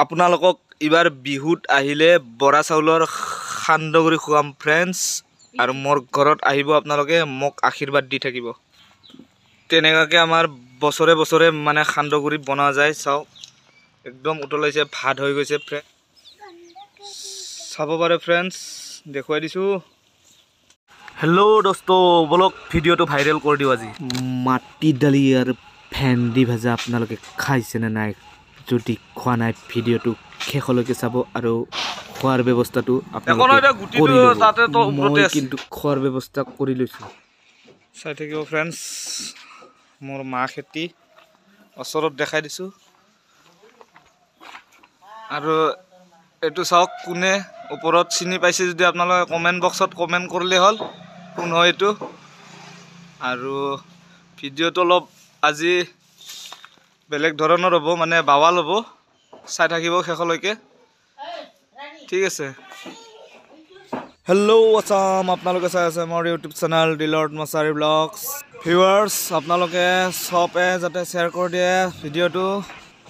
আপোনালোকক এইবাৰ বিহুত আহিলে বৰা চাউলৰ সান্দহগুড়ি খুৱাম ফ্ৰেণ্ডছ। আৰু মোৰ ঘৰত আহিব আপোনালোকে, মোক আশীৰ্বাদ দি থাকিব। তেনেকুৱাকৈ আমাৰ বছৰে বছৰে মানে সান্দহগুড়ি বনোৱা যায়। চাওক একদম উতলাইছে, ভাত হৈ গৈছে ফ্ৰেণ্ড, চাব পাৰে ফ্ৰেণ্ডছ, দেখুৱাই দিছোঁ। হেল্ল' দোস্ত, বলক ভিডিঅ'টো ভাইৰেল কৰি দিওঁ আজি। মাটি দালি আৰু ভেন্দি ভাজা আপোনালোকে খাইছেনে নাই? যদি খোৱা নাই ভিডিঅ'টো শেষলৈকে চাব আৰু খোৱাৰ ব্যৱস্থাটো আপোনালোকে কৰি ল'ব। মই কিন্তু খোৱাৰ ব্যৱস্থা কৰি লৈছোঁ। চাই থাকিব ফ্ৰেণ্ডছ, মোৰ মা খেতি ওচৰত দেখাই দিছোঁ। আৰু এইটো চাওক, কোনে ওপৰত চিনি পাইছে যদি আপোনালোকে কমেণ্ট বক্সত কমেণ্ট কৰিলে হ'ল কোন হয় এইটো। আৰু ভিডিঅ'টো অলপ আজি বেলেগ ধৰণৰ হ'ব, মানে বাৱাল হ'ব, চাই থাকিব শেষলৈকে, ঠিক আছে। হেল্ল' আছাম, আপোনালোকে চাই আছে মোৰ YouTube channel দিলৰ্ড Mushahary blogs. Viewers, আপোনালোকে চবে যাতে শ্বেয়াৰ কৰি দিয়ে ভিডিঅ'টো,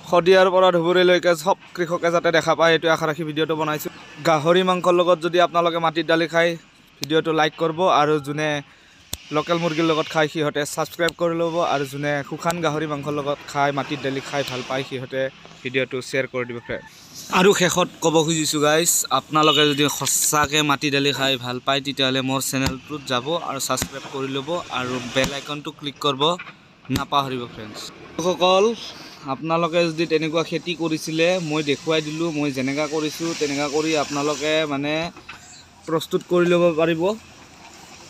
শদিয়াৰ পৰা ধুবুৰীলৈকে চব কৃষকে যাতে দেখা পায় এইটো আশা ৰাখি ভিডিঅ'টো বনাইছোঁ। গাহৰি মাংসৰ লগত যদি আপোনালোকে মাটিৰ দালি খায় ভিডিঅ'টো লাইক কৰিব, আৰু যোনে লোকেল মুৰ্গীৰ লগত খায় সিহঁতে ছাবস্ক্ৰাইব কৰি ল'ব, আৰু যোনে শুকান গাহৰি মাংসৰ লগত খায় মাটিৰ দালি খাই ভাল পায় সিহঁতে ভিডিঅ'টো শ্বেয়াৰ কৰি দিব ফ্ৰেণ্ড। আৰু শেষত ক'ব খুজিছোঁ গাইজ, আপোনালোকে যদি সঁচাকৈ মাটি দালি খাই ভাল পায় তেতিয়াহ'লে মোৰ চেনেলটোত যাব আৰু ছাবস্ক্ৰাইব কৰি ল'ব আৰু বেল আইকনটো ক্লিক কৰিব নাপাহৰিব ফ্ৰেণ্ডছ। সকল আপোনালোকে যদি তেনেকুৱা খেতি কৰিছিলে, মই দেখুৱাই দিলোঁ, মই যেনেকুৱা কৰিছোঁ তেনেকুৱা কৰি আপোনালোকে মানে প্ৰস্তুত কৰি ল'ব পাৰিব।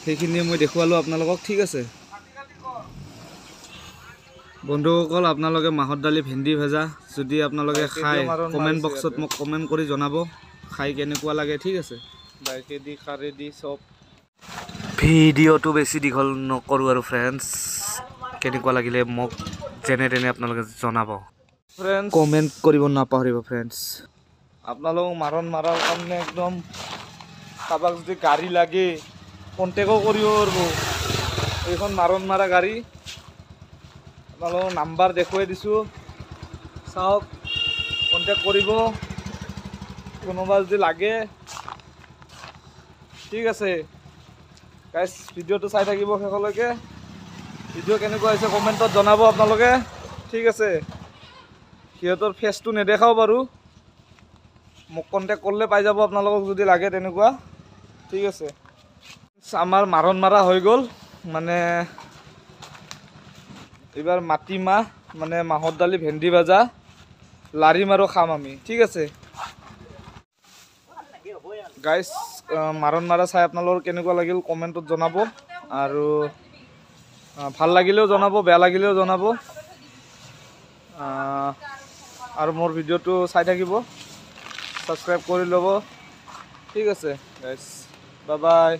সেইখিনি মই দেখুৱালোঁ আপোনালোকক, ঠিক আছে। বন্ধুসকল, আপোনালোকে মাহৰ দালি ভেন্দি ভাজা যদি আপোনালোকে খায় কমেণ্ট বক্সত মোক কমেণ্ট কৰি জনাব খাই কেনেকুৱা লাগে, ঠিক আছে। বাইকেদি খাৰেদি চব ভিডিঅ'টো বেছি দীঘল নকৰোঁ আৰু ফ্ৰেণ্ডছ, কেনেকুৱা লাগিলে মোক যেনে তেনে আপোনালোকে জনাব, ফ্ৰেণ্ডছ কমেণ্ট কৰিব নাপাহৰিব ফ্ৰেণ্ডছ। আপোনালোক মাৰণ মাৰাৰ কাৰণে একদম কাৰোবাক যদি গাড়ী লাগে কণ্টেক্টো কৰিব পাৰিব। এইখন মাৰণ মাৰা গাড়ী, আপোনালোকক নাম্বাৰ দেখুৱাই দিছোঁ, চাওক কণ্টেক্ট কৰিব কোনোবা যদি লাগে, ঠিক আছে। গাইজ ভিডিঅ'টো চাই থাকিব শেষলৈকে, ভিডিঅ' কেনেকুৱা হৈছে কমেণ্টত জনাব আপোনালোকে, ঠিক আছে। সিহঁতৰ ফেচটো নেদেখাওঁ বাৰু, মোক কণ্টেক্ট কৰিলে পাই যাব আপোনালোকক যদি লাগে তেনেকুৱা, ঠিক আছে। আমাৰ মাৰণ মাৰা হৈ গ'ল, মানে এইবাৰ মাটিমাহ মানে মাহৰ দালি ভেন্দি ভাজা লাৰিম আৰু খাম আমি, ঠিক আছে। গাইজ মাৰণ মাৰা চাই আপোনালোকৰ কেনেকুৱা লাগিল কমেণ্টত জনাব, আৰু ভাল লাগিলেও জনাব, বেয়া লাগিলেও জনাব, আৰু মোৰ ভিডিঅ'টো চাই থাকিব, ছাবস্ক্ৰাইব কৰি ল'ব, ঠিক আছে গাইজ, বাই বাই।